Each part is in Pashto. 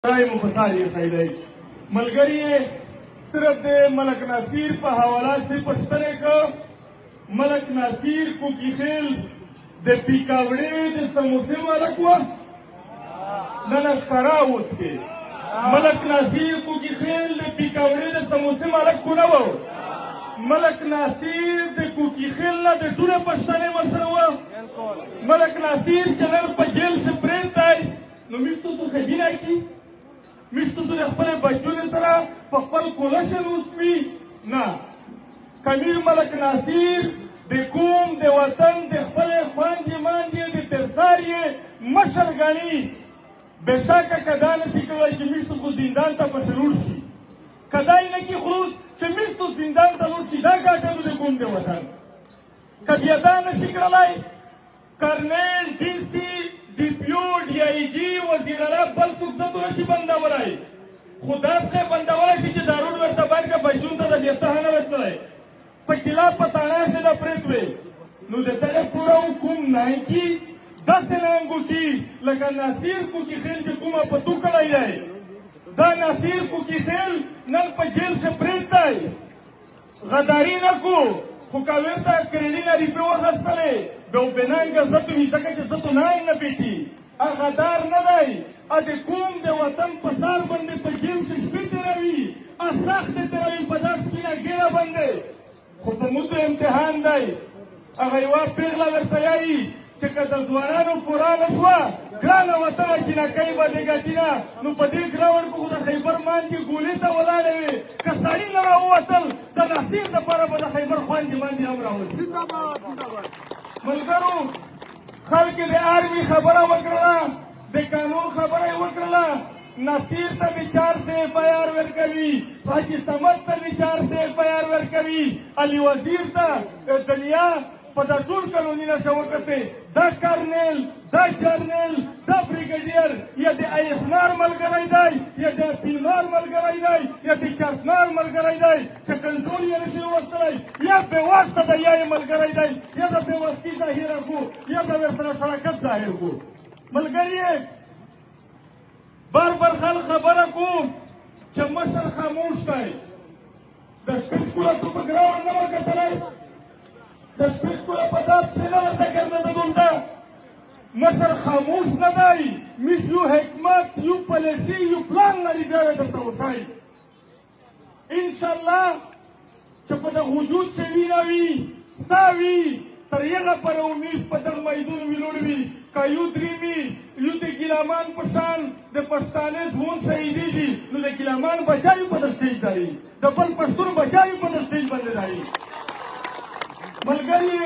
مو په سار یې ښی دی. ملګري یې صرف د ملک نصیر په حواله سي پوښتنه کو. ملک نصیر کوکي خیل د پیکاوړې د سموسې مالک و، نه نه ښکارا اوس کې ملک نصیر کوکي خیل د پیکاوړې د سموسې مالک خو نه و. ملک نصیر د کوکي خیل نه د ټوله پښتنې مشر و. ملک نصیر چې نن په جیل کښې پرېت دی، نو میشتو څو خبینه کی میشتو څو د خپلې بچونې سره په خپل کولشن اوسوي نه. کمیر ملک نصیر د کوم د وطن د خپلې خوندې ماندې د ترسار یې مشر ګڼي. بېشکه که دا نه شي کولی چې میشتو خو زندان ته پسې لوړ شي، که دا یې نه کي خروج چې میشتو زندان ته لوړ شي، دا ګټه د کوم د وطن. که بیا دا نه شي کړلی، کرنیل، ډي سي، ډي پي او، ډي آی جي، وزیر اعلی بل څوک زه نه شي بندولی، خو داسې بندولی شي چې دا روډ ورته بند کړه، بچون ته د بیرته نه ورتللی، په کلا په تاڼه کښې دا پرېت وي. نو د دغه پوره حکم نانکي داسې نانګو کي لکه نصیر کوکي خیل چې کومه په تو کړی دی. دا نصیر کوکي خیل نن په جیل کښې پرېت دی، غداري نه کو، خو که ورته کریډي نه ریپې واخیستلې بیا بنانګه زتو وي، ځکه چې زتو نانګ نه پېټي. غدار نه دی، د کوم د وطن په سار باندې په جیل کښې شپې تېروي، سختې تېروي په دا سپینه ږیره باندې، خو په موتو امتحان دی. هغه یوه پېغله درته یایي چې که د ځوانانو پوره نه شوه ګرانه وطنه جینکۍ به دې ګټي نه، نو په دې ګراونډ کې خو د خیبر ماندې ګولې ته ولاړې وې، که سړي نه راووتل د نصیر دپاره به د خیبر خوندې ماندې هم راوځي. ملګرو، خلک د آرمي خبره وکړله، د قانون خبره یې وکړله. نصیر ته د 400 اف آی آر ورکوي، حاجي صمد ته د 400 اف آی آر ورکوي، علي وزیر ته دنیا په دا ټول قانوني نشه وکسې. دا کرنیل، دا جرنیل، دا بریګیډیر یا د آی اس نار ملګری دی، یا د پیمار ملګری دی، یا د چرسنار ملګری دی چې کنټرول یې نشي وستلی، یا بې واسطه دی، یا یې ملګری دی، یا د بې واسطې ظاهره کو، یا د ورسره شراکت ظاهر کو. ملګری بار بار خلک خبره کوم چې مشر خاموش دی. د شپې سکوله ته په ګراونډ نه وکتلی، د شپې سکوله په داس کښې نه ورته ګرځېده. دلته مشر خاموش نه دی، میش یو حکمت، یو پالیسي، یو پلان لري، بیا یې درته وښایي. انشاءالله چې په دغه وجود کښې وینه وي، سا وي، تر هغه پورې امیش په دغه میدون ویلوړ وي. که یو دریمي یو د ګیلامان په شان د پښتانه ځوان شهیدېږي، نو د ګیلامان بچایو په د سټیج دی، د بل پښتون بچایو په د سټیج باندې دی. ملګري،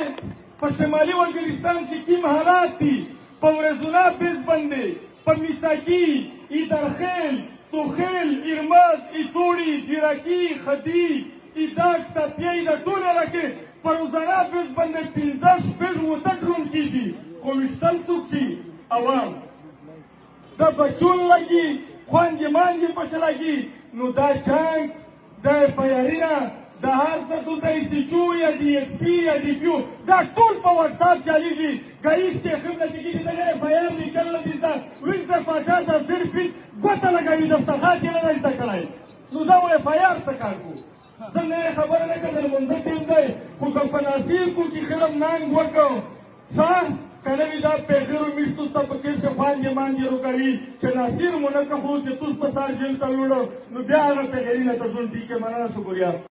په شمالي وزیرستان کې کوم حالات دي، په ورځونه بیز باندې، په میساکي، ایدرخیل، سوخیل، ایرمز، ایسوړي، زیرکي، خدي، ایداک، تپیۍ، د ټولو علاقې په روزانه بیز باندې 5 6 وته ډرون کېږي، خو ویشتل څوک شي؟ عوام. د بچون لګي، خوندې ماندې پسې لګي. نو دا جنګ د اف آی آر نه د هر څه دلته ایس ایچ او یا ډي ایس پي یا ډي پي او دا ټول په واټساپ چلېږي. که هېڅ چې خبره چې کېږي، دغه اف آی آر لیکل نه دي زده، ویل د فاټا د زر پیس ګوته لګوي، دسترخوان یې نه دی زده کړی، نو دا اف آی آر څه کار کوو؟ زه نوې خبره نه کوم، د لمونځه ټیم دی، خو که په نصیر کو کې خلم ننګ وکړو، ښه که نه وي دا پېغلو میشتو ته په کې چې خوندې ماندې روکوي چې نصیر مو نه که خو چې توس په سار جیل ته وړو، نو بیا هغه پېغلي نه ته ژوند ټیکې. مننه، شکریه.